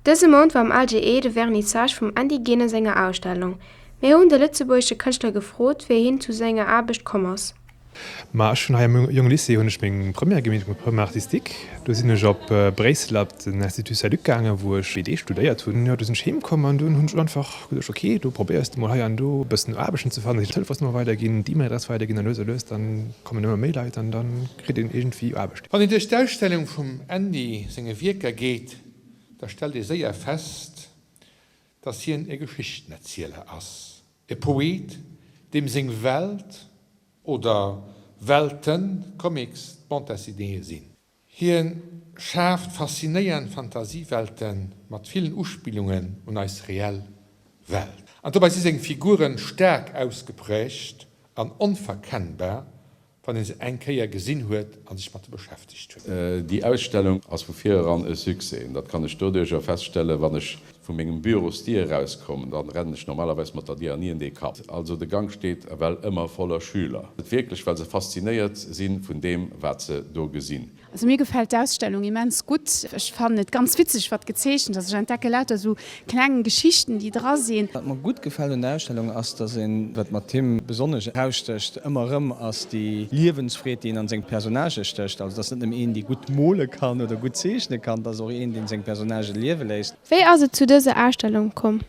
Dëse Mount war am LGE de Vernissage vum Andy Genen senger Ausstellung. Mir hunn de lëtzebuergesche Kënschtler gefrot, wéi hien zu senger Aarbecht komm ass. Ma ech hunn hei am Jong Lycée hunn ech meng Première gemeet, meng Première artistique. Do sinn ech op Bréissel op den Institut Saint-Luc gaangen, wou ech BD studéiert hunn. Jo, do sinn ech heem komm an dunn hunn ech einfach geduecht, ok, do probéiers de mol hei an do e bëssen Aarbechten ze fannen, d'Telefonsnummer weiderginn, d'E-Mail-Adress weiderginn a lues a lues dann kommen ëmmer méi Leit an dann kritt een iergendwéi Aarbecht. Wann een duerch d'Ausstellung vum Andy senge Wierker geet, da stellt ee séier fest, dass hien e Geschichtenerzieler ass, e Poet, deem seng Welt oder Welten Comics, d'Bande-dessinéeë sinn. Hie schaaft faszinéiernd Fantasiewelte mat villen Uspillungen un eis reell Welt. An dobäi si seng Figuren staark ausgeprägt an onverkennbar, wann ee se eng Kéier gesinn huet a sech mat se beschäftegt huet. Déi Ausstellung ass vu vireran e Succès. Dat kann ech doduercher feststellen, wann ech vu mengem Bürosdier erauskommen, dann rennen ech normalerweis mat der Dier an iergendee Kapp. Also de Gank steet ewell ëmmer voller Schüler. Wierklech, well se faszinéiert si vun deem, wat se do gesinn. Also mir gefält d'Ausstellung immens gutt. Ech fannen et ganz witzeg wat gezeechent ass. Ech entdecke lauter esou kleng Geschichten déi dra sinn. Wat mer gutt gefält un der Ausstellung ass, dass een, wat mat him besonnesch erausstécht ëmmer erëm, ass déi Liewensfreed déi en an seng Personnagë stécht. Also et ass net nëmmen een dee gutt mole kann oder gutt zeechne kann, et ass och een deen seng Personnagë liewe léisst. Wéi ass et zu dëser Ausstellung komm?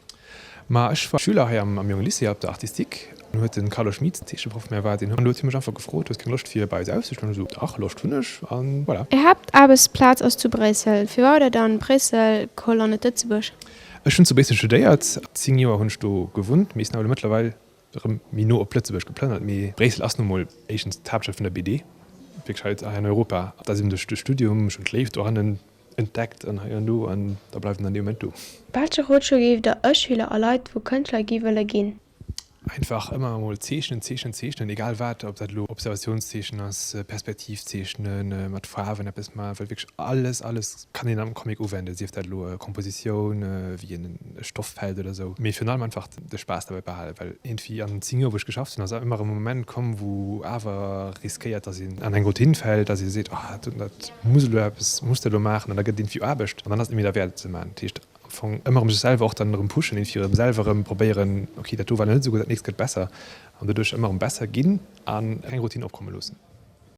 Ma ech war Schüler hei am Jong Lycée op der Artistique. An huet den Carlo Schmid, Zeecheproff mär war, deen huet mech einfach gefrot, hues keng Loscht fir bei eis auszestellen? Ech esou, dach, Loscht hunn ech an voilà. Är Haaptaarbechtsplaz ass zu Bréissel. Firwat hutt der dann Bréissel geholl an net Lëtzebuerg? Ech hunn zu Bréissel studéiert, 10 Joer hunn ech do gewunnt, mee sinn awer elo mëttlerweil erëm méi no op Lëtzebuerg geplënnert. Mee Bréissel ass nu mol éischtens d'Haaptstad vun der BD, wierklech hei an Europa. Dat ass eben duerch de Studium, ech hunn d'Léift dohannen entdeckt an hei an do an da bleift en dann dee Moment do. Welche Rotschlo géift der ë Schüler a Leit wou Kënschtler gi wëlle ginn? Einfach ëmmer emol zeechnen, zeechnen, zeechnen, egal wat, ob dat elo Observatiounszeechnen ass, Perspektivzeechnen, mat Faarwen eppes maachen, well wierklech alles, alles kann een am Comic uwenden, sief dat elo Kompositioun, wéi een e Stoff fällt oder esou, mee virun allem einfach de Spaass derbäi behalen, well iergendwéi an den 10 Joer wou ech geschafft hunn ass ëmmer erëm e Moment komm wou awer riskéiert dass een an eng Routine fält, dass ee seet, oh dat muss elo eppes, muss dat elo maachen an da gëtt et iergendwéi Aarbecht an dann ass et net méi derwäert et ze maachen. Dat heescht am Fong ëmmer erëm sech selwer och dann erëm pushen, iergendwéi erëm selwer erëm probéieren, ok dat do war net esou gutt, dat nächst gëtt besser an doduerch ëmmer erëm besser ginn a keng Routine opkomme loossen.